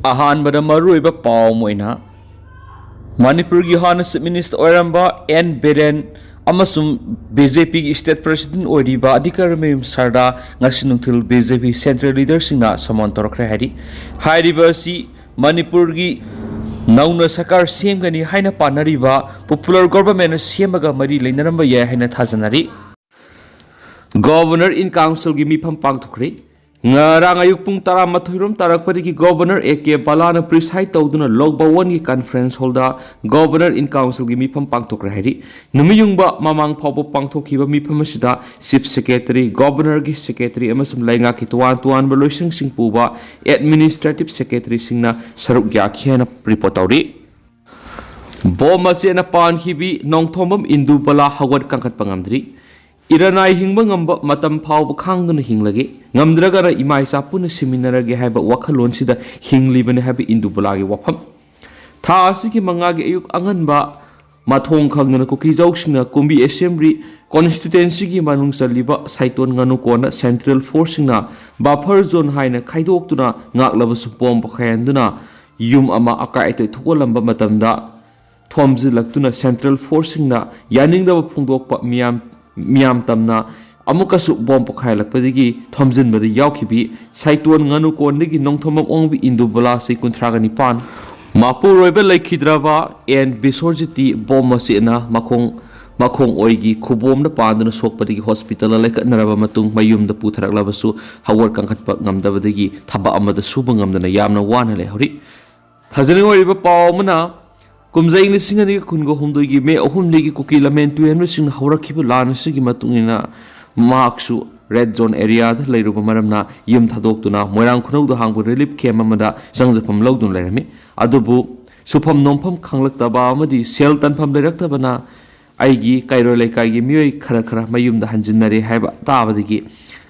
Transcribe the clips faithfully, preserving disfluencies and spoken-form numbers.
ꯑꯍꯥꯟꯕꯗ ꯃꯔꯨꯑꯣꯏꯕ ꯄꯥꯎ ꯑꯃ ꯑꯣꯏꯅ, ꯃꯅꯤꯄꯨꯔꯒꯤ ꯍꯥꯟꯅ Chief Minister ꯑꯣꯏꯔꯝꯕ ꯑꯦꯟ ꯕꯤꯔꯦꯟ ꯑꯃꯁꯨꯡ ꯕꯤ ꯖꯦ ꯄꯤꯒꯤ State President ꯑꯣꯏꯔꯤꯕ ꯑꯙꯤꯀꯔꯃꯌꯨꯝ ꯁꯔꯗꯥ ꯉꯁꯤ ꯅꯨꯡꯊꯤꯜ ꯕꯤ ꯖꯦ ꯄꯤ Central Leaderꯁꯤꯡꯅ summon ꯇꯧꯔꯛꯈ꯭ꯔꯦ ꯍꯥꯏꯔꯤ꯫ ꯍꯥꯏꯔꯤꯕ ꯑꯁꯤ ꯃꯅꯤꯄꯨꯔꯒꯤ ꯅꯧꯅ ꯁꯔꯀꯥꯔ ꯁꯦꯝꯒꯅꯤ ꯍꯥꯏꯅ ꯄꯥꯅꯔꯤꯕ Popular Government ꯁꯦꯝꯕꯒ ꯃꯔꯤ ꯂꯩꯅꯔꯝꯕ ꯌꯥꯏ ꯍꯥꯏꯅ ꯊꯥꯖꯅꯔꯤ꯫ Governor in Councilꯒꯤ ꯃꯤꯐꯝ ꯄꯥꯡꯊꯣꯛꯈ꯭ꯔꯦ꯫ ꯉꯔꯥꯡ ꯑꯌꯨꯛ ꯄꯨꯡ ꯇꯔꯥꯃꯥꯊꯣꯏ ꯔꯣꯝ ꯇꯥꯔꯛꯄꯗꯒꯤ Governor ꯑꯦ ꯀꯦ ꯕꯂꯥꯅ preside ꯇꯧꯗꯨꯅ ꯂꯣꯛ ꯚꯋꯟꯒꯤ conference hallꯗ Governor in Councilꯒꯤ ꯃꯤꯐꯝ ꯄꯥꯡꯊꯣꯛꯈ꯭ꯔꯦ ꯍꯥꯏꯔꯤ꯫ ꯅꯨꯃꯤꯠ ꯌꯨꯡꯕ ꯃꯃꯥꯡ ꯐꯥꯎꯕ ꯄꯥꯡꯊꯣꯛꯈꯤꯕ ꯃꯤꯐꯝ ꯑꯁꯤꯗ Chief Secretary, Governorꯒꯤ Secretary ꯑꯃꯁꯨꯡ ꯂꯩꯉꯥꯛꯀꯤ ꯇꯣꯉꯥꯟ ꯇꯣꯉꯥꯟꯕ ꯂꯣꯏꯁꯪꯁꯤꯡ ꯄꯨꯕ Administrative Secretaryꯁꯤꯡꯅ ꯁꯔꯨꯛ ꯌꯥꯈꯤ ꯍꯥꯏꯅ report ꯇꯧꯔꯤ꯫ ꯕꯣꯝ ꯃꯆꯦꯠꯅ ꯄꯥꯟꯈꯤꯕꯤ ꯅꯣꯡꯊꯣꯝꯕꯝ ꯏꯟꯗꯨ ꯕꯂꯥ ꯍꯧꯒꯠ ꯀꯥꯡꯈꯠꯄ ꯉꯝꯗ꯭ꯔꯤ꯫ ꯏꯔꯅꯥꯏ ꯍꯤꯡꯕ ꯉꯝꯕ ꯃꯇꯝ ꯐꯥꯎꯕ ꯈꯥꯡꯗꯨꯅ ꯍꯤꯡꯂꯒꯦ, ꯉꯝꯗ꯭ꯔꯒꯅ ꯏꯃꯥ ꯏꯆꯥ ꯄꯨꯟꯅ ꯁꯤꯃꯤꯟꯅꯔꯒꯦ ꯍꯥꯏꯕ ꯋꯥꯈꯜꯂꯣꯟꯁꯤꯗ ꯍꯤꯡꯂꯤꯕꯅꯤ ꯍꯥꯏꯕ ꯏꯟꯗꯨ ꯕꯂꯥꯒꯤ ꯋꯥꯐꯝ꯫ ꯊꯥ ꯑꯁꯤꯒꯤ ꯃꯉꯥꯒꯤ ꯑꯌꯨꯛ ꯑꯉꯟꯕ ꯃꯊꯣꯡ ꯈꯪꯗꯅ ꯀꯨꯀꯤꯖꯧꯁꯤꯡꯅ ꯀꯨꯝꯕꯤ Assembly Constituencyꯒꯤ ꯃꯅꯨꯡ ꯆꯜꯂꯤꯕ ꯁꯥꯏꯇꯣꯟ ꯉꯥꯅꯨꯀꯣꯟꯗ Central Forceꯁꯤꯡꯅ buffer zone ꯍꯥꯏꯅ ꯈꯥꯏꯗꯣꯛꯇꯨꯅ ꯉꯥꯛꯂꯕꯁꯨ ꯕꯣꯝ ꯄꯣꯈꯥꯏꯍꯟꯗꯨꯅ ꯌꯨꯝ ꯑꯃ ꯑꯀꯥꯏ ꯑꯇꯣꯏ ꯊꯣꯛꯍꯜꯂꯝꯕ ꯃꯇꯝꯗ ꯊꯣꯝꯖꯤꯜꯂꯛꯇꯨꯅ Central Forceꯁꯤꯡꯅ ꯌꯥꯅꯤꯡꯗꯕ ꯐꯣꯡꯗꯣꯛꯄ ꯃꯤꯌꯥꯝ, ꯃꯤꯌꯥꯝ ꯇꯝꯅ ꯑꯃꯨꯛꯀꯁꯨ ꯕꯣꯝ ꯄꯣꯈꯥꯏꯍꯜꯂꯛꯄꯗꯒꯤ ꯊꯣꯝꯖꯤꯟꯕꯗ ꯌꯥꯎꯈꯤꯕꯤ ꯁꯥꯏꯇꯣꯟ ꯉꯥꯅꯨꯀꯣꯟꯗꯒꯤ ꯅꯣꯡꯊꯣꯝꯕꯝ ꯑꯣꯡꯕꯤ ꯏꯟꯗꯨ ꯕꯂꯥ ꯆꯍꯤ ꯀꯨꯟꯊ꯭ꯔꯥꯒ ꯅꯤꯄꯥꯟ, ꯃꯄꯨꯔꯣꯏꯕ ꯂꯩꯈꯤꯗ꯭ꯔꯕ ꯑꯦꯟ ꯕꯤꯁꯣꯔꯖꯤꯠꯇꯤ ꯕꯣꯝ ꯃꯆꯦꯠꯅ ꯃꯈꯣꯡ, ꯃꯈꯣꯡ ꯑꯣꯏꯒꯤ ꯈꯨꯕꯣꯝꯗ ꯄꯥꯟꯗꯨꯅ ꯁꯣꯛꯄꯗꯒꯤ hospitalꯗ ꯂꯩꯈꯠꯅꯔꯕ ꯃꯇꯨꯡ ꯃꯌꯨꯝꯗ ꯄꯨꯊꯔꯛꯂꯕꯁꯨ ꯍꯧꯒꯠ ꯀꯥꯡꯈꯠꯄ ꯉꯝꯗꯕꯗꯒꯤ ꯊꯕꯛ ꯑꯃꯗ ꯁꯨꯕ ꯉꯝꯗꯅ ꯌꯥꯝꯅ ꯋꯥꯅ ꯂꯩꯍꯧꯔꯤ꯫ ꯊꯥꯖꯅꯤꯡ ꯑꯣꯏꯔꯤꯕ ꯄꯥꯎ ꯑꯃꯅ, ꯀꯨꯝꯖꯩ ꯂꯤꯁꯤꯡ ꯑꯅꯤꯒ ꯀꯨꯟꯒ ꯍꯨꯝꯗꯣꯏꯒꯤ ꯃꯦ ꯑꯍꯨꯝꯗꯒꯤ ꯀꯨꯀꯤ ꯂꯝꯍꯦꯟ ꯇꯨꯍꯦꯟꯕꯁꯤꯡꯅ ꯍꯧꯔꯛꯈꯤꯕ ꯂꯥꯟ ꯑꯁꯤꯒꯤ ꯃꯇꯨꯡ ꯏꯟꯅ ꯃꯍꯥꯛꯁꯨ red zone areaꯗ ꯂꯩꯔꯨꯕ ꯃꯔꯝꯅ ꯌꯨꯝ ꯊꯥꯗꯣꯛꯇꯨꯅ ꯃꯣꯏꯔꯥꯡ ꯈꯨꯅꯧꯗ ꯍꯥꯡꯕ relief camp ꯑꯃꯗ ꯆꯪꯖꯐꯝ ꯂꯧꯗꯨꯅ ꯂꯩꯔꯝꯃꯤ꯫ ꯑꯗꯨꯕꯨ ꯁꯨꯐꯝ ꯅꯣꯝꯐꯝ ꯈꯪꯂꯛꯇꯕ ꯑꯃꯗꯤ ꯁꯦꯜ ꯇꯥꯟꯐꯝ ꯂꯩꯔꯛꯇꯕꯅ ꯑꯩꯒꯤ ꯀꯩꯔꯣꯏ ꯂꯩꯀꯥꯏꯒꯤ ꯃꯤꯑꯣꯏ ꯈꯔ ꯈꯔ ꯃꯌꯨꯝꯗ ꯍꯟꯖꯤꯟꯅꯔꯦ ꯍꯥꯏꯕ ꯇꯥꯕꯗꯒꯤ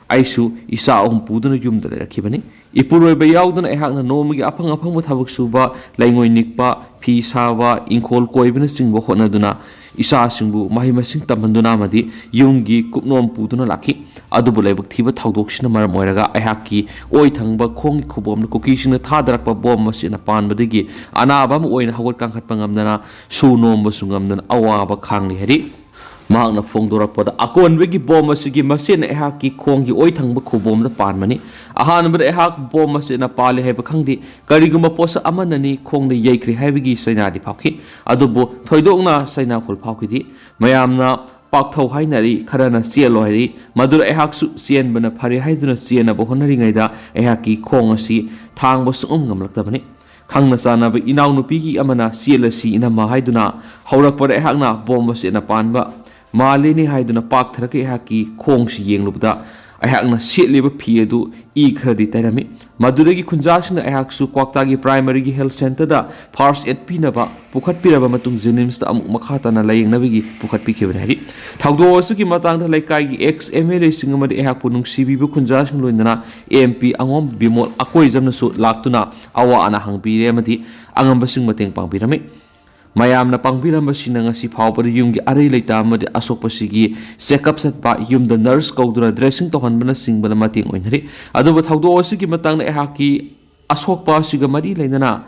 ꯑꯩꯁꯨ ꯏꯆꯥ ꯑꯍꯨꯝ ꯄꯨꯗꯨꯅ ꯌꯨꯝꯗ ꯂꯩꯔꯛꯈꯤꯕꯅꯤ꯫ ꯏꯄꯨꯔꯣꯏꯕ ꯌꯥꯎꯗꯅ ꯑꯩꯍꯥꯛꯅ ꯅꯣꯡꯃꯒꯤ ꯑꯐꯪ ꯑꯐꯪꯕ ꯊꯕꯛ ꯁꯨꯕ, ꯂꯩꯉꯣꯏ ꯅꯤꯛꯄ, ꯐꯤ ꯁꯥꯕ, ꯏꯪꯈꯣꯜ ꯀꯣꯏꯕꯅꯆꯤꯡꯕ ꯍꯣꯠꯅꯗꯨꯅ ꯏꯆꯥꯁꯤꯡꯕꯨ ꯃꯍꯩ ꯃꯁꯤꯡ ꯇꯝꯍꯟꯗꯨꯅ ꯑꯃꯗꯤ ꯌꯨꯝꯒꯤ ꯀꯨꯞꯅꯣꯝ ꯄꯨꯗꯨꯅ ꯂꯥꯛꯈꯤ꯫ ꯑꯗꯨꯕꯨ ꯂꯥꯏꯕꯛ ꯊꯤꯕ ꯊꯧꯗꯣꯛꯁꯤꯅ ꯃꯔꯝ ꯑꯣꯏꯔꯒ ꯑꯩꯍꯥꯛꯀꯤ ꯑꯣꯏ ꯊꯪꯕ ꯈꯣꯡꯒꯤ ꯈꯨꯕꯣꯝꯗ ꯀꯨꯀꯤꯁꯤꯡꯅ ꯊꯥꯗꯔꯛꯄ ꯕꯣꯝ ꯑꯁꯤꯅ ꯄꯥꯟꯕꯗꯒꯤ ꯑꯅꯥꯕ ꯑꯃ ꯑꯣꯏꯅ ꯍꯧꯒꯠ ꯀꯥꯡꯈꯠꯄ ꯉꯝꯗꯅ, ꯁꯨ ꯅꯣꯝꯕꯁꯨ ꯉꯝꯗꯅ ꯑꯋꯥꯕ ꯈꯥꯡꯂꯤ ꯍꯥꯏꯔꯤ꯫ ꯃꯍꯥꯛꯅ ꯐꯣꯡꯗꯣꯔꯛꯄꯗ, ꯑꯀꯣꯟꯕꯒꯤ ꯕꯣꯝ ꯑꯁꯤꯒꯤ ꯃꯁꯦꯟꯅ ꯑꯩꯍꯥꯛꯀꯤ ꯈꯣꯡꯒꯤ ꯑꯣꯏ ꯊꯪꯕ ꯈꯨꯕꯣꯝꯗ ꯄꯥꯟꯕꯅꯤ꯫ ꯑꯍꯥꯟꯕꯗ ꯑꯩꯍꯥꯛ ꯕꯣꯝ ꯃꯁꯦꯟꯅ ꯄꯥꯜꯂꯤ ꯍꯥꯏꯕ ꯈꯪꯗꯦ, ꯀꯔꯤꯒꯨꯝꯕ ꯄꯣꯠꯁꯛ ꯑꯃꯅꯅꯤ ꯈꯣꯡꯗ ꯌꯩꯈ꯭ꯔꯦ ꯍꯥꯏꯕꯒꯤ ꯆꯩꯅꯥꯗꯤ ꯐꯥꯎꯈꯤ꯫ ꯑꯗꯨꯕꯨ ꯊꯣꯏꯗꯣꯛꯅ ꯆꯩꯅꯥꯈꯣꯜ ꯐꯥꯎꯈꯤꯗꯦ꯫ ꯃꯌꯥꯝꯅ ꯄꯥꯛꯊꯧ ꯍꯥꯏꯅꯔꯤ, ꯈꯔꯅ ꯆꯦꯜꯂꯣ ꯍꯥꯏꯔꯤ꯫ ꯃꯗꯨꯗ ꯑꯩꯍꯥꯛꯁꯨ ꯆꯦꯟꯕꯅ ꯐꯔꯦ ꯍꯥꯏꯗꯨꯅ ꯆꯦꯟꯅꯕ ꯍꯣꯠꯅꯔꯤꯉꯩꯗ ꯑꯩꯍꯥꯛꯀꯤ ꯈꯣꯡ ꯑꯁꯤ ꯊꯥꯡꯕ ꯁꯨꯡꯉꯝ ꯉꯝꯂꯛꯇꯕꯅꯤ꯫ ꯈꯪꯅ ꯆꯥꯟꯅꯕ ꯏꯅꯥꯎꯅꯨꯄꯤꯒꯤ ꯑꯃꯅ "ꯆꯦꯜꯂꯁꯤ ꯏꯅꯝꯃ" ꯍꯥꯏꯗꯨꯅ ꯍꯧꯔꯛꯄꯗ ꯑꯩꯍꯥꯛꯅ ꯕꯣꯝ ꯃꯁꯦꯟꯅ ꯄꯥꯟꯕ ꯃꯥꯜꯂꯤꯅꯦ ꯍꯥꯏꯗꯨꯅ ꯄꯥꯛꯊꯔꯒ ꯑꯩꯍꯥꯛꯀꯤ ꯈꯣꯡꯁꯤ ꯌꯦꯡꯂꯨꯕꯗ ꯑꯩꯍꯥꯛꯅ ꯁꯦꯠꯂꯤꯕ ꯐꯤ ꯑꯗꯨ ꯏ ꯈꯔꯗꯤ ꯇꯩꯔꯝꯃꯤ꯫ ꯃꯗꯨꯗꯒꯤ ꯈꯨꯟꯖꯥꯁꯤꯡꯅ ꯑꯩꯍꯥꯛꯁꯨ ꯀ꯭ꯋꯥꯛꯇꯥꯒꯤ ꯄ꯭ꯔꯥꯏꯃꯔꯤꯒꯤ ꯍꯦꯜꯊ ꯁꯦꯟꯇꯔꯗ ꯐꯥꯔꯁ ꯑꯦꯗ ꯄꯤꯅꯕ ꯄꯨꯈꯠꯄꯤꯔꯕ ꯃꯇꯨꯡ ꯖꯦꯅꯤꯝꯁꯇ ꯑꯃꯨꯛ ꯃꯈꯥ ꯇꯥꯅ ꯂꯥꯌꯦꯡꯅꯕꯒꯤ ꯄꯨꯈꯠꯄꯤꯈꯤꯕꯅꯤ ꯍꯥꯏꯔꯤ꯫ ꯊꯧꯗꯣꯛ ꯑꯁꯤꯒꯤ ꯃꯇꯥꯡꯗ ꯂꯩꯀꯥꯏꯒꯤ ꯑꯦꯛꯁ ꯑꯦꯝ ꯑꯦꯜ ꯑꯦꯁꯤꯡ ꯑꯃꯗꯤ ꯑꯩꯍꯥꯛꯄꯨ ꯅꯨꯡꯁꯤꯕꯤꯕ ꯈꯨꯟꯖꯥꯁꯤꯡ ꯂꯣꯏꯅꯅ ꯑꯦꯝ ꯄꯤ ꯑꯉꯣꯝ ꯕꯤꯃꯣꯜ ꯑꯀꯣꯏꯖꯝꯅꯁꯨ ꯂꯥꯛꯇꯨꯅ ꯑꯋꯥ ꯑꯅꯥ ꯍꯪꯕꯤꯔꯦ ꯑꯃꯗꯤ ꯑꯉꯝꯕꯁꯤꯡ ꯃꯇꯦꯡ ꯄꯥꯡꯕꯤꯔꯝꯃꯤ꯫ ꯃꯌꯥꯝꯅ ꯄꯥꯡꯕꯤꯔꯝꯕꯁꯤꯅ ꯉꯁꯤ ꯐꯥꯎꯕꯗ ꯌꯨꯝꯒꯤ ꯑꯔꯩ ꯂꯩꯇ ꯑꯃꯗꯤ ꯑꯁꯣꯛꯄꯁꯤꯒꯤ ꯆꯦꯛꯑꯞ ꯆꯠꯄ, ꯌꯨꯝꯗ ꯅꯔꯁ ꯀꯧꯗꯨꯅ ꯗ꯭ꯔꯦꯁꯤꯡ ꯇꯧꯍꯟꯕꯅꯆꯤꯡꯕꯅ ꯃꯇꯦꯡ ꯑꯣꯏꯅꯔꯤ꯫ ꯑꯗꯨꯕꯨ ꯊꯧꯗꯣꯛ ꯑꯁꯤꯒꯤ ꯃꯇꯥꯡꯗ ꯑꯩꯍꯥꯛꯀꯤ ꯑꯁꯣꯛꯄ ꯑꯁꯤꯒ ꯃꯔꯤ ꯂꯩꯅꯅ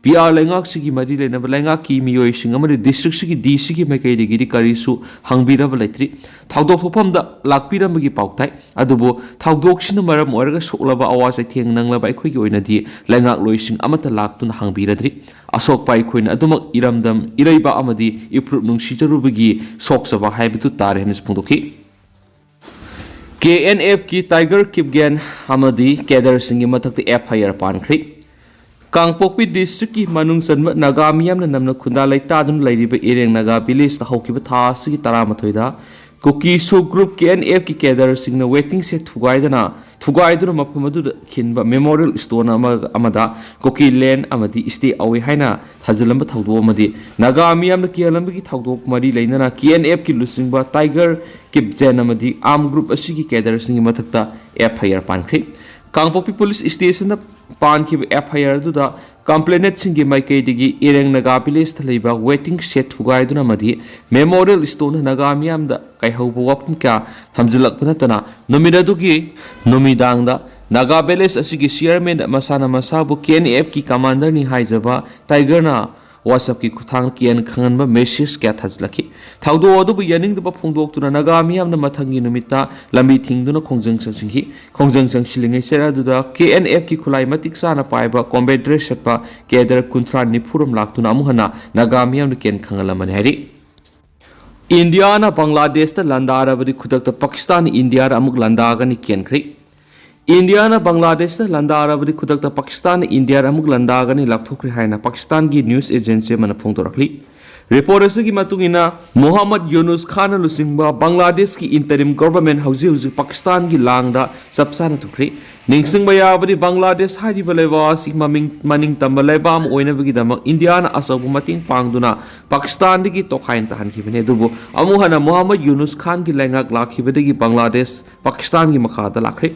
ꯄꯤ ꯑꯥꯔ ꯂꯩꯉꯥꯛꯁꯤꯒꯤ ꯃꯔꯤ ꯂꯩꯅꯕ ꯂꯩꯉꯥꯛꯀꯤ ꯃꯤꯑꯣꯏꯁꯤꯡ ꯑꯃꯗꯤ ꯗꯤꯁꯇ꯭ꯔꯤꯛꯁꯤꯒꯤ ꯗꯤ ꯁꯤꯒꯤ ꯃꯥꯏꯀꯩꯗꯒꯤꯗꯤ ꯀꯔꯤꯁꯨ ꯍꯪꯕꯤꯔꯕ ꯂꯩꯇ꯭ꯔꯤ꯫ ꯊꯧꯗꯣꯛ ꯊꯣꯛꯐꯝꯗ ꯂꯥꯛꯄꯤꯔꯝꯕꯒꯤ ꯄꯥꯎ ꯇꯥꯏ꯫ ꯑꯗꯨꯕꯨ ꯊꯧꯗꯣꯛꯁꯤꯅ ꯃꯔꯝ ꯑꯣꯏꯔꯒ ꯁꯣꯛꯂꯕ, ꯑꯋꯥ ꯆꯩꯊꯦꯡ ꯅꯪꯂꯕ ꯑꯩꯈꯣꯏꯒꯤ ꯑꯣꯏꯅꯗꯤ ꯂꯩꯉꯥꯛꯂꯣꯏꯁꯤꯡ ꯑꯃꯠꯇ ꯂꯥꯛꯇꯨꯅ ꯍꯪꯕꯤꯔꯗ꯭ꯔꯤ꯫ ꯑꯁꯣꯛꯄ ꯑꯩꯈꯣꯏꯅ ꯑꯗꯨꯃꯛ ꯏꯔꯝꯗꯝ, ꯏꯔꯩꯕꯥꯛ ꯑꯃꯗꯤ ꯏꯐꯨꯔꯨꯞ ꯅꯨꯡꯁꯤꯖꯔꯨꯕꯒꯤ ꯁꯣꯛꯆꯕ ꯍꯥꯏꯕꯗꯨ ꯇꯥꯔꯦ ꯍꯥꯏꯅꯁꯨ ꯐꯣꯡꯗꯣꯛꯈꯤ꯫ ꯀꯦ ꯑꯦꯟ ꯑꯦꯐꯀꯤ ꯇꯥꯏꯒꯔ ꯀꯤꯞꯒꯦꯟ ꯑꯃꯗꯤ ꯀꯦꯗꯔꯁꯤꯡꯒꯤ ꯃꯊꯛꯇ ꯑꯦꯐ ꯑꯥꯏ ꯑꯥꯔ ꯄꯥꯟꯈ꯭ꯔꯦ꯫ ꯀꯥꯡꯄꯣꯛꯄꯤ ꯗꯤꯁꯇ꯭ꯔꯤꯛꯀꯤ ꯃꯅꯨꯡ ꯆꯟꯕ ꯅꯥꯒꯥ ꯃꯤꯌꯥꯝꯅ ꯅꯝꯅ ꯈꯨꯟꯗꯥ ꯂꯩꯇꯥꯗꯨꯅ ꯂꯩꯔꯤꯕ ꯏꯔꯦꯡ ꯅꯥꯒꯥ ꯚꯤꯂꯦꯖꯇ ꯍꯧꯈꯤꯕ ꯊꯥ ꯑꯁꯤꯒꯤ ꯇꯔꯥꯃꯥꯊꯣꯏꯗ ꯀꯨꯀꯤ ꯁꯨ ꯒ꯭ꯔꯨꯞ ꯀꯦ ꯑꯦꯟ ꯑꯦꯐꯀꯤ ꯀꯦꯗꯔꯁꯤꯡꯅ ꯋꯦꯇꯤꯡ ꯁꯦꯗ ꯊꯨꯒꯥꯏꯗꯅ, ꯊꯨꯒꯥꯏꯗꯨꯅ ꯃꯐꯝ ꯑꯗꯨꯗ ꯈꯤꯟꯕ ꯃꯦꯃꯣꯔꯤꯌꯦꯜ ꯁ꯭ꯇꯣꯟ ꯑꯃ, ꯑꯃꯗ ꯀꯨꯀꯤ ꯂꯦꯟ ꯑꯃꯗꯤ ꯁ꯭ꯇꯦ ꯑꯋꯦ ꯍꯥꯏꯅ ꯊꯥꯖꯤꯜꯂꯝꯕ ꯊꯧꯗꯣꯛ ꯑꯃꯗꯤ ꯅꯥꯒꯥ ꯃꯤꯌꯥꯝꯅ ꯀꯤꯍꯜꯂꯝꯕꯒꯤ ꯊꯧꯗꯣꯛ ꯃꯔꯤ ꯂꯩꯅꯅ ꯀꯦ ꯑꯦꯟ ꯑꯦꯐꯀꯤ ꯂꯨꯆꯤꯡꯕ ꯇꯥꯏꯒꯔ ꯀꯤꯞꯖꯦꯟ ꯑꯃꯗꯤ ꯑꯥꯔꯝ ꯒ꯭ꯔꯨꯞ ꯑꯁꯤꯒꯤ ꯀꯦꯗꯔꯁꯤꯡꯒꯤ ꯃꯊꯛꯇ ꯑꯦꯐ ꯑꯥꯏ ꯑꯥꯔ ꯄꯥꯟꯈ꯭ꯔꯦ꯫ ꯀꯥꯡꯄꯣꯛꯄꯤ ꯄꯨꯂꯤꯁ ꯁ꯭ꯇꯦꯁꯟꯗ ꯄꯥꯟꯈꯤꯕ ꯑꯦꯐ ꯑꯥꯏ ꯑꯥꯔ ꯑꯗꯨꯗ ꯀꯝꯄ꯭ꯂꯦꯅꯦꯟꯠꯁꯤꯡꯒꯤ ꯃꯥꯏꯀꯩꯗꯒꯤ ꯏꯔꯦꯡ ꯅꯥꯒꯥ ꯚꯤꯂꯦꯖꯇ ꯂꯩꯕ ꯋꯦꯇꯤꯡ ꯁꯦꯗ ꯊꯨꯒꯥꯏꯗꯨꯅ ꯑꯃꯗꯤ ꯃꯦꯃꯣꯔꯤꯌꯦꯜ ꯁ꯭ꯇꯣꯟ ꯅꯥꯒꯥ ꯃꯤꯌꯥꯝꯗ ꯀꯥꯏꯍꯧꯕ ꯋꯥꯐꯝ ꯀꯌꯥ ꯊꯝꯖꯤꯜꯂꯛꯄ ꯅꯠꯇꯅ ꯅꯨꯃꯤꯠ ꯑꯗꯨꯒꯤ ꯅꯨꯃꯤꯗꯥꯡꯗ ꯅꯥꯒꯥ ꯚꯤꯂꯦꯖ ꯑꯁꯤꯒꯤ ꯆꯤꯌꯔꯃꯦꯟ ꯃꯁꯥꯅ ꯃꯁꯥꯕꯨ ꯀꯦ ꯑꯦꯟ ꯑꯦꯐꯀꯤ ꯀꯃꯥꯟꯗꯔꯅꯤ ꯍꯥꯏꯖꯕ ꯇꯥꯏꯒꯔꯅ WhatsAppꯀꯤ ꯈꯨꯠꯊꯥꯡꯗ ꯀꯤꯍꯟ ꯈꯪꯍꯟꯕ ꯃꯦꯁꯦꯖ ꯀꯌꯥ ꯊꯥꯖꯤꯜꯂꯛꯈꯤ꯫ ꯊꯧꯗꯣꯛ ꯑꯗꯨꯕꯨ ꯌꯥꯅꯤꯡꯗꯕ ꯐꯣꯡꯗꯣꯛꯇꯨꯅ ꯅꯥꯒꯥ ꯃꯤꯌꯥꯝꯅ ꯃꯊꯪꯒꯤ ꯅꯨꯃꯤꯠꯇ ꯂꯝꯕꯤ ꯊꯤꯡꯗꯨꯅ ꯈꯣꯡꯖꯪ ꯆꯪꯁꯤꯟꯈꯤ꯫ ꯈꯣꯡꯖꯪ ꯆꯪꯁꯤꯜꯂꯤꯉꯩ ꯆꯩꯔꯥꯛ ꯑꯗꯨꯗ ꯀꯦ ꯑꯦꯟ ꯑꯦꯐꯀꯤ ꯈꯨꯠꯂꯥꯏ ꯃꯇꯤꯛ ꯆꯥꯅ ꯄꯥꯏꯕ ꯀꯣꯝꯕꯦꯠ ꯗ꯭ꯔꯦꯁ ꯁꯦꯠꯄ ꯀꯦꯗꯔ ꯀꯨꯟꯊ꯭ꯔꯥ ꯅꯤꯐꯨꯔꯣꯝ ꯂꯥꯛꯇꯨꯅ ꯑꯃꯨꯛ ꯍꯟꯅ ꯅꯥꯒꯥ ꯃꯤꯌꯥꯝꯗ ꯀꯤꯍꯟ ꯈꯪꯍꯜꯂꯝꯕꯅꯤ ꯍꯥꯏꯔꯤ꯫ ꯏꯟꯗꯤꯌꯥꯅ ꯕꯪꯒ꯭ꯂꯥꯗꯦꯁꯇ ꯂꯥꯟꯗꯥꯔꯕꯗꯤ ꯈꯨꯗꯛꯇ ꯄꯥꯀꯤꯁꯇꯥꯟꯅ ꯏꯟꯗꯤꯌꯥꯗ ꯑꯃꯨꯛ ꯂꯥꯟꯗꯥꯒꯅꯤ ꯀꯦꯟꯈ꯭ꯔꯦ꯫ ꯏꯟꯗꯤꯌꯥꯅ ꯕꯪꯒ꯭ꯂꯥꯗꯦꯁꯇ ꯂꯥꯟꯗꯥꯔꯕꯗꯤ ꯈꯨꯗꯛꯇ ꯄꯥꯀꯤꯁꯇꯥꯟꯅ ꯏꯟꯗꯤꯌꯥꯗ ꯑꯃꯨꯛ ꯂꯥꯟꯗꯥꯒꯅꯤ ꯂꯥꯎꯊꯣꯛꯈ꯭ꯔꯦ ꯍꯥꯏꯅ ꯄꯥꯀꯤꯁꯇꯥꯟꯒꯤ ꯅ꯭ꯌꯨꯁ ꯑꯦꯖꯦꯟꯁꯤ ꯑꯃꯅ ꯐꯣꯡꯗꯣꯔꯛꯂꯤ꯫ ꯔꯤꯄꯣꯔꯠ ꯑꯁꯤꯒꯤ ꯃꯇꯨꯡ ꯏꯟꯅ, ꯃꯣꯍꯝꯃꯗ ꯌꯨꯅꯨꯁ ꯈꯥꯟꯅ ꯂꯨꯆꯤꯡꯕ ꯕꯪꯒ꯭ꯂꯥꯗꯦꯁꯀꯤ ꯏꯟꯇꯔꯤꯝ ꯒꯣꯚꯔꯟꯃꯦꯟꯠ ꯍꯧꯖꯤꯛ ꯍꯧꯖꯤꯛ ꯄꯥꯀꯤꯁꯇꯥꯟꯒꯤ ꯂꯥꯡꯗ ꯆꯞ ꯆꯥꯅ ꯊꯨꯈ꯭ꯔꯦ꯫ ꯅꯤꯡꯁꯤꯡꯕ ꯌꯥꯕꯗꯤ, ꯕꯪꯒ꯭ꯂꯥꯗꯦꯁ ꯍꯥꯏꯔꯤꯕ ꯂꯩꯕꯥꯛ ꯑꯁꯤ ꯃꯃꯤꯡ, ꯃꯅꯤꯡ ꯇꯝꯕ ꯂꯩꯕꯥꯛ ꯑꯃ ꯑꯣꯏꯅꯕꯒꯤꯗꯃꯛ ꯏꯟꯗꯤꯌꯥꯅ ꯑꯆꯧꯕ ꯃꯇꯦꯡ ꯄꯥꯡꯗꯨꯅ ꯄꯥꯀꯤꯁꯇꯥꯟꯗꯒꯤ ꯇꯣꯈꯥꯏꯅ ꯇꯥꯍꯟꯈꯤꯕꯅꯤ꯫ ꯑꯗꯨꯕꯨ ꯑꯃꯨꯛ ꯍꯟꯅ ꯃꯣꯍꯝꯃꯗ ꯌꯨꯅꯨꯁ ꯈꯥꯟꯒꯤ ꯂꯩꯉꯥꯛ ꯂꯥꯛꯈꯤꯕꯗꯒꯤ ꯕꯪꯒ꯭ꯂꯥꯗꯦꯁ ꯄꯥꯀꯤꯁꯇꯥꯟꯒꯤ ꯃꯈꯥꯗ ꯂꯥꯛꯈ꯭ꯔꯦ꯫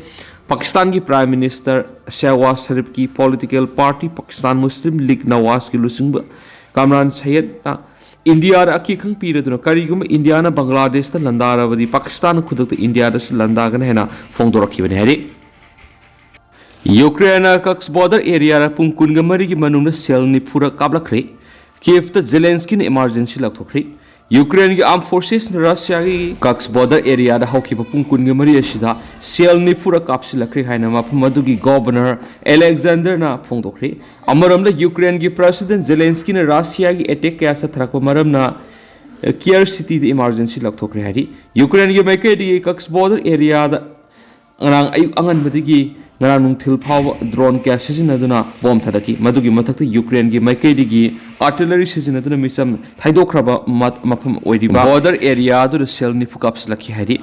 ꯄꯥꯀꯤꯁꯇꯥꯟꯒꯤ ꯄ꯭ꯔꯥꯏꯝ ꯃꯤꯅꯤꯁꯇꯔ ꯁꯦꯍꯕꯥꯖ ꯁꯔꯤꯐꯀꯤ political party Pakistan Muslim league ꯅꯋꯥꯖꯀꯤ ꯂꯨꯆꯤꯡꯕ ꯀꯥꯝꯔꯥꯟ ꯁꯌꯦꯗꯅ ꯏꯟꯗꯤꯌꯥꯗ ꯑꯀꯤꯈꯪ ꯄꯤꯔꯗꯨꯅ, ꯀꯔꯤꯒꯨꯝꯕ ꯏꯟꯗꯤꯌꯥꯅ ꯕꯪꯒ꯭ꯂꯥꯗꯦꯁꯇ ꯂꯥꯟꯗꯥꯔꯕꯗꯤ ꯄꯥꯀꯤꯁꯇꯥꯟꯅ ꯈꯨꯗꯛꯇ ꯏꯟꯗꯤꯌꯥꯗꯁꯨ ꯂꯥꯟꯗꯥꯒꯅꯤ ꯍꯥꯏꯅ ꯐꯣꯡꯗꯣꯔꯛꯈꯤꯕꯅꯤ ꯍꯥꯏꯔꯤ꯫ ꯌꯨꯀ꯭ꯔꯦꯟꯅ ꯀꯛꯁ ꯕꯣꯔꯗꯔ ꯑꯦꯔꯤꯌꯥꯗ ꯄꯨꯡ ꯀꯨꯟꯒ ꯃꯔꯤꯒꯤ ꯃꯅꯨꯡꯗ ꯁꯦꯜ ꯅꯤꯐꯨꯔꯛ ꯀꯥꯞꯂꯛꯈ꯭ꯔꯦ꯫ ꯀꯤꯌꯦꯐꯇ ꯖꯦꯂꯦꯟꯁꯀꯤꯅ ꯏꯃꯥꯔꯖꯦꯟꯁꯤ ꯂꯥꯎꯊꯣꯛꯈ꯭ꯔꯦ꯫ ꯌꯨꯀ꯭ꯔꯦꯟꯒꯤ ꯑꯥꯔꯝ ꯐꯣꯔꯁꯦꯁꯅ ꯔꯁꯤꯌꯥꯒꯤ ꯀꯛꯁ ꯕꯣꯔꯗꯔ ꯑꯦꯔꯤꯌꯥꯗ ꯍꯧꯈꯤꯕ ꯄꯨꯡ ꯀꯨꯟꯒ ꯃꯔꯤ ꯑꯁꯤꯗ ꯁꯦꯜ ꯅꯤꯐꯨꯔꯛ ꯀꯥꯞꯁꯤꯜꯂꯛꯈ꯭ꯔꯦ ꯍꯥꯏꯅ ꯃꯐꯝ ꯑꯗꯨꯒꯤ ꯒꯣꯕꯔꯅꯔ ꯑꯦꯂꯦꯛꯖꯥꯟꯗꯔꯅ ꯐꯣꯡꯗꯣꯛꯈ꯭ꯔꯦ꯫ ꯑꯃꯔꯣꯝꯗ, ꯌꯨꯀ꯭ꯔꯦꯟꯒꯤ ꯄ꯭ꯔꯦꯁꯤꯗꯦꯟꯠ ꯖꯦꯂꯦꯟꯁꯀꯤꯅ ꯔꯁꯤꯌꯥꯒꯤ ꯑꯦꯇꯦꯛ ꯀꯌꯥ ꯆꯠꯊꯔꯛꯄ ꯃꯔꯝꯅ ꯀꯤꯌꯦꯐ ꯁꯤꯇꯤꯗ ꯏꯃꯥꯔꯖꯦꯟꯁꯤ ꯂꯥꯎꯊꯣꯛꯈ꯭ꯔꯦ ꯍꯥꯏꯔꯤ꯫ ꯌꯨꯀ꯭ꯔꯦꯟꯒꯤ ꯃꯥꯏꯀꯩꯗꯒꯤ ꯀꯛꯁ ꯕꯣꯔꯗꯔ ꯑꯦꯔꯤꯌꯥꯗ ꯉꯔꯥꯡ ꯑꯌꯨꯛ ꯑꯉꯟꯕꯗꯒꯤ ꯉꯔꯥꯡ ꯅꯨꯡꯊꯤꯜ ꯐꯥꯎꯕ ꯗ꯭ꯔꯣꯟ ꯀꯌꯥ ꯁꯤꯖꯤꯟꯅꯗꯨꯅ ꯕꯣꯝ ꯊꯥꯗꯈꯤ꯫ ꯃꯗꯨꯒꯤ ꯃꯊꯛꯇ ꯌꯨꯀ꯭ꯔꯦꯟꯒꯤ ꯃꯥꯏꯀꯩꯗꯒꯤ ꯑꯥꯔꯇꯤꯂꯔꯤ ꯁꯤꯖꯤꯟꯅꯗꯨꯅ ꯃꯤꯆꯝ ꯊꯩꯗꯣꯛꯈ꯭ꯔꯕ ꯃ-, ꯃꯐꯝ ꯑꯣꯏꯔꯤꯕ ꯕꯣꯔꯗꯔ ꯑꯦꯔꯤꯌꯥ ꯑꯗꯨꯗ ꯁꯦꯜ ꯅꯤꯐꯨ ꯀꯥꯞꯁꯤꯜꯂꯛꯈꯤ ꯍꯥꯏꯔꯤ꯫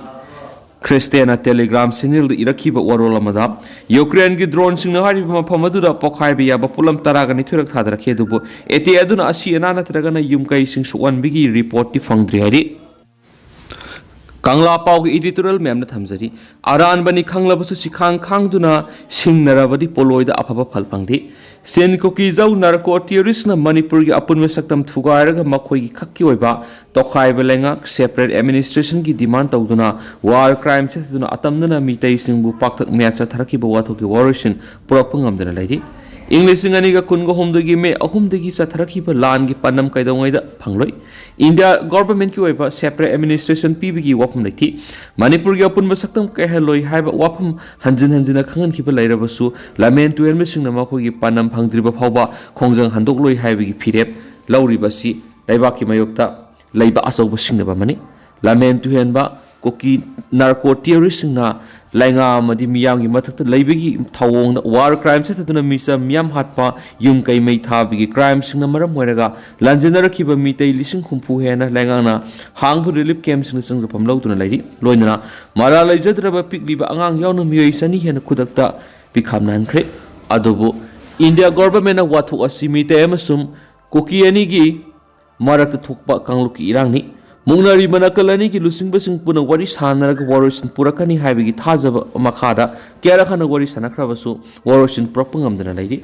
ꯈ꯭ꯔꯤꯁꯇꯦꯅ ꯇꯦꯂꯤꯒ꯭ꯔꯥꯝ ꯆꯦꯅꯦꯜꯗ ꯏꯔꯛꯈꯤꯕ ꯋꯥꯔꯣꯜ ꯑꯃꯗ, ꯌꯨꯀ꯭ꯔꯦꯟꯒꯤ ꯗ꯭ꯔꯣꯟꯁꯤꯡꯅ ꯍꯥꯏꯔꯤꯕ ꯃꯐꯝ ꯑꯗꯨꯗ ꯄꯣꯈꯥꯏꯕ ꯌꯥꯕ ꯄꯣꯠꯂꯝ ꯇꯔꯥꯒ ꯅꯤꯊꯣꯏꯔꯛ ꯊꯥꯗꯔꯛꯈꯤ, ꯑꯗꯨꯕꯨ ꯑꯦꯇꯦꯛ ꯑꯗꯨꯅ ꯑꯁꯤ ꯑꯅꯥ ꯅꯠꯇ꯭ꯔꯒꯅ ꯌꯨꯝ ꯀꯩꯁꯤꯡ ꯁꯣꯛꯍꯟꯕꯒꯤ ꯔꯤꯄꯣꯔꯠꯇꯤ ꯐꯪꯗ꯭ꯔꯤ ꯍꯥꯏꯔꯤ꯫ ꯀꯪꯂꯥ ꯄꯥꯎꯒꯤ editorial ꯃꯌꯥꯝꯅ ꯊꯝꯖꯔꯤ꯫ ꯑꯔꯥꯟꯕꯅꯤ ꯈꯪꯂꯕꯁꯨ ꯁꯤꯈꯥꯡ ꯈꯥꯡꯗꯨꯅ ꯁꯤꯡꯅꯔꯕꯗꯤ ꯄꯣꯂꯣꯏꯗ ꯑꯐꯕ ꯐꯜ ꯐꯪꯗꯦ꯫ ꯁꯤꯟ ꯀꯨꯀꯤ ꯖꯧ narco terroristꯅ ꯃꯅꯤꯄꯨꯔꯒꯤ ꯑꯄꯨꯟꯕ ꯁꯛꯇꯝ ꯊꯨꯒꯥꯏꯔꯒ ꯃꯈꯣꯏꯒꯤ ꯈꯛꯀꯤ ꯑꯣꯏꯕ ꯇꯣꯈꯥꯏꯕ ꯂꯩꯉꯥꯛ separate administrationꯒꯤ demand ꯇꯧꯗꯨꯅ war crime ꯆꯠꯊꯗꯨꯅ ꯑꯇꯝꯅꯅ ꯃꯤꯇꯩꯁꯤꯡꯕꯨ ꯄꯥꯛꯇꯛ ꯃꯌꯥ ꯆꯠꯊꯔꯛꯈꯤꯕ ꯋꯥꯊꯣꯛꯀꯤ ꯋꯥꯔꯣꯏꯁꯤꯟ ꯄꯨꯔꯛꯄ ꯉꯝꯗꯅ ꯂꯩꯔꯤ꯫ ꯏꯪ ꯂꯤꯁꯤꯡ ꯑꯅꯤꯒ ꯀꯨꯟꯒ ꯍꯨꯝꯗꯣꯏꯒꯤ ꯃꯦ ꯑꯍꯨꯝꯗꯒꯤ ꯆꯠꯊꯔꯛꯈꯤꯕ ꯂꯥꯟꯒꯤ ꯄꯥꯟꯗꯝ ꯀꯩꯗꯧꯉꯩꯗ ꯐꯪꯂꯣꯏ꯫ ꯏꯟꯗꯤꯌꯥ ꯒꯣꯚꯔꯟꯃꯦꯟꯠꯀꯤ ꯑꯣꯏꯕ separate administration ꯄꯤꯕꯒꯤ ꯋꯥꯐꯝ ꯂꯩꯇꯦ꯫ ꯃꯅꯤꯄꯨꯔꯒꯤ ꯑꯄꯨꯟꯕ ꯁꯛꯇꯝ ꯀꯥꯏꯍꯜꯂꯣꯏ ꯍꯥꯏꯕ ꯋꯥꯐꯝ ꯍꯟꯖꯤꯟ ꯍꯟꯖꯤꯟꯅ ꯈꯪꯍꯟꯈꯤꯕ ꯂꯩꯔꯕꯁꯨ, ꯂꯥꯃꯦꯟ ꯇꯨꯍꯦꯟꯕꯁꯤꯡꯅ ꯃꯈꯣꯏꯒꯤ ꯄꯥꯟꯗꯝ ꯐꯪꯗ꯭ꯔꯤꯕ ꯐꯥꯎꯕ ꯈꯣꯡꯖꯪ ꯍꯟꯗꯣꯛꯂꯣꯏ ꯍꯥꯏꯕꯒꯤ ꯐꯤꯔꯦꯞ ꯂꯧꯔꯤꯕ ꯑꯁꯤ ꯂꯩꯕꯥꯛꯀꯤ ꯃꯥꯌꯣꯛꯇ ꯂꯩꯕ ꯑꯆꯧꯕ ꯁꯤꯡꯅꯕ ꯑꯃꯅꯤ꯫ ꯂꯥꯃꯦꯟ ꯇꯨꯍꯦꯟꯕ ꯀꯨꯀꯤ narco terroristꯁꯤꯡꯅ ꯂꯩꯉꯥꯛ ꯑꯃꯗꯤ ꯃꯤꯌꯥꯝꯒꯤ ꯃꯊꯛꯇ ꯂꯩꯕꯒꯤ ꯊꯧꯑꯣꯡꯗ war crime ꯆꯠꯊꯗꯨꯅ ꯃꯤꯆꯝ ꯃꯤꯌꯥꯝ ꯍꯥꯠꯄ, ꯌꯨꯝ ꯀꯩ ꯃꯩ ꯊꯥꯕꯒꯤ crimeꯁꯤꯡꯅ ꯃꯔꯝ ꯑꯣꯏꯔꯒ ꯂꯥꯟꯖꯦꯟꯅꯔꯛꯈꯤꯕ ꯃꯤꯇꯩ ꯂꯤꯁꯤꯡ ꯍꯨꯝꯐꯨ ꯍꯦꯟꯅ ꯂꯩꯉꯥꯛꯅ ꯍꯥꯡꯕ relief campꯁꯤꯡꯗ ꯆꯪꯖꯐꯝ ꯂꯧꯗꯨꯅ ꯂꯩꯔꯤ꯫ ꯂꯣꯏꯅꯅ ꯃꯔꯥꯜ ꯂꯩꯖꯗ꯭ꯔꯕ ꯄꯤꯛꯂꯤꯕ ꯑꯉꯥꯡ ꯌꯥꯎꯅ ꯃꯤꯑꯣꯏ ꯆꯅꯤ ꯍꯦꯟꯅ ꯈꯨꯗꯛꯇ ꯄꯤꯈꯥꯝꯅꯍꯟꯈ꯭ꯔꯦ꯫ ꯑꯗꯨꯕꯨ ꯏꯟꯗꯤꯌꯥ ꯒꯣꯚꯔꯟꯃꯦꯟꯠꯅ ꯋꯥꯊꯣꯛ ꯑꯁꯤ ꯃꯤꯇꯩ ꯑꯃꯁꯨꯡ ꯀꯨꯀꯤ ꯑꯅꯤꯒꯤ ꯃꯔꯛꯇ ꯊꯣꯛꯄ ꯀꯥꯡꯂꯨꯞꯀꯤ ꯏꯔꯥꯡꯅꯤ꯫ ꯃꯨꯛꯅꯔꯤꯕ ꯅꯥꯀꯜ ꯑꯅꯤꯒꯤ ꯂꯨꯆꯤꯡꯕꯁꯤꯡ ꯄꯨꯟꯅ ꯋꯥꯔꯤ ꯁꯥꯟꯅꯔꯒ ꯋꯥꯔꯣꯏꯁꯤꯟ ꯄꯨꯔꯛꯀꯅꯤ ꯍꯥꯏꯕꯒꯤ ꯊꯥꯖꯕ ꯃꯈꯥꯗ ꯀꯌꯥꯔꯛ ꯍꯟꯅ ꯋꯥꯔꯤ ꯁꯥꯟꯅꯈ꯭ꯔꯕꯁꯨ ꯋꯥꯔꯣꯏꯁꯤꯟ ꯄꯨꯔꯛꯄ ꯉꯝꯗꯅ ꯂꯩꯔꯤ꯫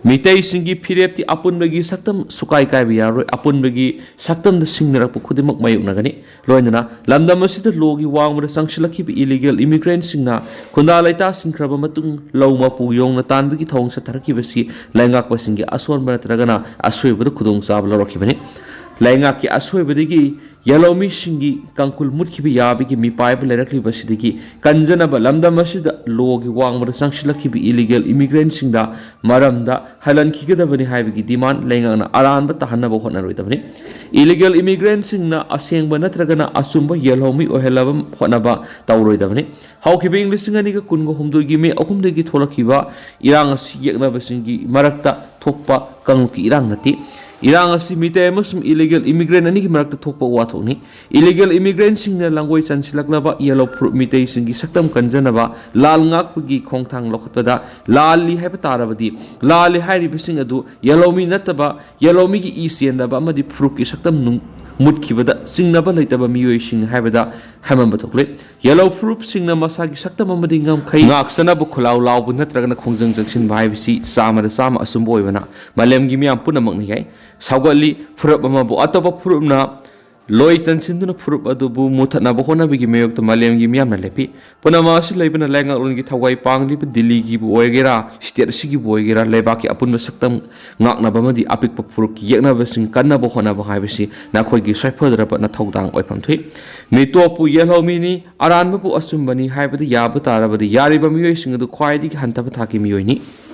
ꯃꯤꯇꯩꯁꯤꯡꯒꯤ ꯐꯤꯔꯦꯞꯇꯤ ꯑꯄꯨꯟꯕꯒꯤ ꯁꯛꯇꯝ ꯁꯨꯀꯥꯏ ꯀꯥꯏꯕ ꯌꯥꯔꯣꯏ, ꯑꯄꯨꯟꯕꯒꯤ ꯁꯛꯇꯝꯗ ꯁꯤꯡꯅꯔꯛꯄ ꯈꯨꯗꯤꯡꯃꯛ ꯃꯥꯌꯣꯛꯅꯒꯅꯤ꯫ ꯂꯣꯏꯅꯅ ꯂꯝꯗꯝ ꯑꯁꯤꯗ lawꯒꯤ ꯋꯥꯡꯃꯗ ꯆꯪꯁꯤꯜꯂꯛꯈꯤꯕ illegal immigrantꯁꯤꯡꯅ ꯈꯨꯟꯗꯥ ꯂꯩꯇꯥꯁꯤꯟꯈ꯭ꯔꯕ ꯃꯇꯨꯡ ꯂꯧ ꯃꯄꯨ ꯌꯣꯡꯅ ꯇꯥꯟꯕꯒꯤ ꯊꯧꯑꯣꯡ ꯆꯠꯊꯔꯛꯈꯤꯕꯁꯤ ꯂꯩꯉꯥꯛꯄꯁꯤꯡꯒꯤ ꯑꯁꯣꯟꯕ ꯅꯠꯇ꯭ꯔꯒꯅ ꯑꯁꯣꯏꯕꯗ ꯈꯨꯗꯣꯡꯆꯥꯕ ꯂꯧꯔꯛꯈꯤꯕꯅꯤ꯫ ꯂꯩꯉꯥꯛꯀꯤ ꯑꯁꯣꯏꯕꯗꯒꯤ ꯌꯦꯜꯍꯧꯃꯤꯁꯤꯡꯒꯤ ꯀꯥꯡꯈꯨꯜ ꯃꯨꯠꯈꯤꯕ ꯌꯥꯕꯒꯤ ꯃꯤꯄꯥꯏꯕ ꯂꯩꯔꯛꯂꯤꯕꯁꯤꯗꯒꯤ ꯀꯟꯖꯅꯕ ꯂꯝꯗꯝ ꯑꯁꯤꯗ lawꯒꯤ ꯋꯥꯡꯃꯗ ꯆꯪꯁꯤꯜꯂꯛꯈꯤꯕ illegal immigrantꯁꯤꯡꯗ ꯃꯔꯝꯗ ꯍꯜꯍꯟꯈꯤꯒꯗꯕꯅꯤ ꯍꯥꯏꯕꯒꯤ demand ꯂꯩꯉꯥꯛꯅ ꯑꯔꯥꯟꯕ ꯇꯥꯍꯟꯅꯕ ꯍꯣꯠꯅꯔꯣꯏꯗꯕꯅꯤ꯫ Illegal immigrantꯁꯤꯡꯅ ꯑꯁꯦꯡꯕ ꯅꯠꯇ꯭ꯔꯒꯅ ꯑꯆꯨꯝꯕ ꯌꯦꯜꯍꯧꯃꯤ ꯑꯣꯏꯍꯜꯂꯕ ꯍꯣꯠꯅꯕ ꯇꯧꯔꯣꯏꯗꯕꯅꯤ꯫ ꯍꯧꯈꯤꯕ ꯏꯪ ꯂꯤꯁꯤꯡ ꯑꯅꯤꯒ ꯀꯨꯟꯒ ꯍꯨꯝꯗꯣꯏꯒꯤ ꯃꯦ ꯑꯍꯨꯝꯗꯒꯤ ꯊꯣꯛꯂꯛꯈꯤꯕ ꯏꯔꯥꯡ ꯑꯁꯤ ꯌꯦꯛꯅꯕꯁꯤꯡꯒꯤ ꯃꯔꯛꯇ ꯊꯣꯛꯄ ꯀꯥꯡꯂꯨꯞꯀꯤ ꯏꯔꯥꯡ ꯅꯠꯇꯦ꯫ ꯏꯔꯥꯡ ꯑꯁꯤ ꯃꯤꯇꯩ ꯑꯃꯁꯨꯡ illegal immigrant ꯑꯅꯤꯒꯤ ꯃꯔꯛꯇ ꯊꯣꯛꯄ ꯋꯥꯊꯣꯛꯅꯤ꯫ Illegal immigrantꯁꯤꯡꯅ ꯂꯥꯡꯒꯣꯏ ꯆꯟꯁꯤꯜꯂꯛꯂꯕ ꯌꯦꯜꯍꯧ ꯐꯨꯔꯨꯞ ꯃꯤꯇꯩꯁꯤꯡꯒꯤ ꯁꯛꯇꯝ ꯀꯟꯖꯅꯕ ꯂꯥꯜ ꯉꯥꯛꯄꯒꯤ ꯈꯣꯡꯊꯥꯡ ꯂꯧꯈꯠꯄꯗ ꯂꯥꯜꯂꯤ ꯍꯥꯏꯕ ꯇꯥꯔꯕꯗꯤ, ꯂꯥꯜꯂꯤ ꯍꯥꯏꯔꯤꯕꯁꯤꯡ ꯑꯗꯨ ꯌꯦꯜꯍꯧꯃꯤ ꯅꯠꯇꯕ, ꯌꯦꯜꯍꯧꯃꯤꯒꯤ ꯏ ꯆꯦꯟꯗꯕ ꯑꯃꯗꯤ ꯐꯨꯔꯨꯞꯀꯤ ꯁꯛꯇꯝ ꯅꯨꯡ-, ꯃꯨꯠꯈꯤꯕꯗ ꯆꯤꯡꯅꯕ ꯂꯩꯇꯕ ꯃꯤꯑꯣꯏꯁꯤꯡ ꯍꯥꯏꯕꯗ ꯍꯥꯏꯃꯟꯕ ꯊꯣꯛꯂꯦ꯫ ꯌꯦꯜꯍꯧ ꯐꯨꯔꯨꯞꯁꯤꯡꯅ ꯃꯁꯥꯒꯤ ꯁꯛꯇꯝ ꯑꯃꯗꯤ ꯉꯝꯈꯩ ꯉꯥꯛꯆꯅꯕ ꯈꯨꯜꯂꯥꯎ ꯂꯥꯎꯕ ꯅꯠꯇ꯭ꯔꯒꯅ ꯈꯣꯡꯖꯪ ꯆꯪꯁꯤꯟꯕ ꯍꯥꯏꯕꯁꯤ ꯆꯥꯝꯃꯗ ꯆꯥꯝꯃ ꯑꯆꯨꯝꯕ ꯑꯣꯏꯕꯅ ꯃꯥꯂꯦꯝꯒꯤ ꯃꯤꯌꯥꯝ ꯄꯨꯝꯅꯃꯛꯅ ꯌꯥꯏ꯫ ꯁꯧꯒꯠꯂꯤ꯫ ꯐꯨꯔꯨꯞ ꯑꯃꯕꯨ ꯑꯇꯣꯞꯄ ꯐꯨꯔꯨꯞꯅ ꯂꯣꯏ ꯆꯟꯁꯤꯟꯗꯨꯅ ꯐꯨꯔꯨꯞ ꯑꯗꯨꯕꯨ ꯃꯨꯊꯠꯅꯕ ꯍꯣꯠꯅꯕꯒꯤ ꯃꯥꯌꯣꯛꯇ ꯃꯥꯂꯦꯝꯒꯤ ꯃꯤꯌꯥꯝꯅ ꯂꯦꯞꯄꯤ꯫ ꯄꯨꯝꯅꯃꯛ ꯑꯁꯤ ꯂꯩꯕꯅ ꯂꯩꯉꯥꯛꯂꯣꯟꯒꯤ ꯊꯋꯥꯏ ꯄꯥꯡꯂꯤꯕ ꯗꯤꯜꯂꯤꯒꯤꯕꯨ ꯑꯣꯏꯒꯦꯔꯥ, ꯁ꯭ꯇꯦꯠ ꯑꯁꯤꯒꯤꯕꯨ ꯑꯣꯏꯒꯦꯔꯥ, ꯂꯩꯕꯥꯛꯀꯤ ꯑꯄꯨꯟꯕ ꯁꯛꯇꯝ ꯉꯥꯛꯅꯕ ꯑꯃꯗꯤ ꯑꯄꯤꯛꯄ ꯐꯨꯔꯨꯞꯀꯤ ꯌꯦꯛꯅꯕꯁꯤꯡ ꯀꯟꯅꯕ ꯍꯣꯠꯅꯕ ꯍꯥꯏꯕꯁꯤ ꯅꯈꯣꯏꯒꯤ ꯁꯣꯏꯐꯗ꯭ꯔꯕ ꯅꯊꯧꯗꯥꯡ ꯑꯣꯏꯐꯝ ꯊꯣꯛꯏ꯫ ꯃꯤꯇꯣꯞꯄꯨ ꯌꯦꯜꯍꯧ ꯃꯤꯅꯤ, ꯑꯔꯥꯟꯕꯕꯨ ꯑꯆꯨꯝꯕꯅꯤ ꯍꯥꯏꯕꯗ ꯌꯥꯕ ꯇꯥꯔꯕꯗꯤ ꯌꯥꯔꯤꯕ ꯃꯤꯑꯣꯏꯁꯤꯡ ꯑꯗꯨ ꯈ꯭ꯋꯥꯏꯗꯒꯤ ꯍꯟꯊꯕ ꯊꯥꯛꯀꯤ ꯃꯤꯑꯣꯏꯅꯤ꯫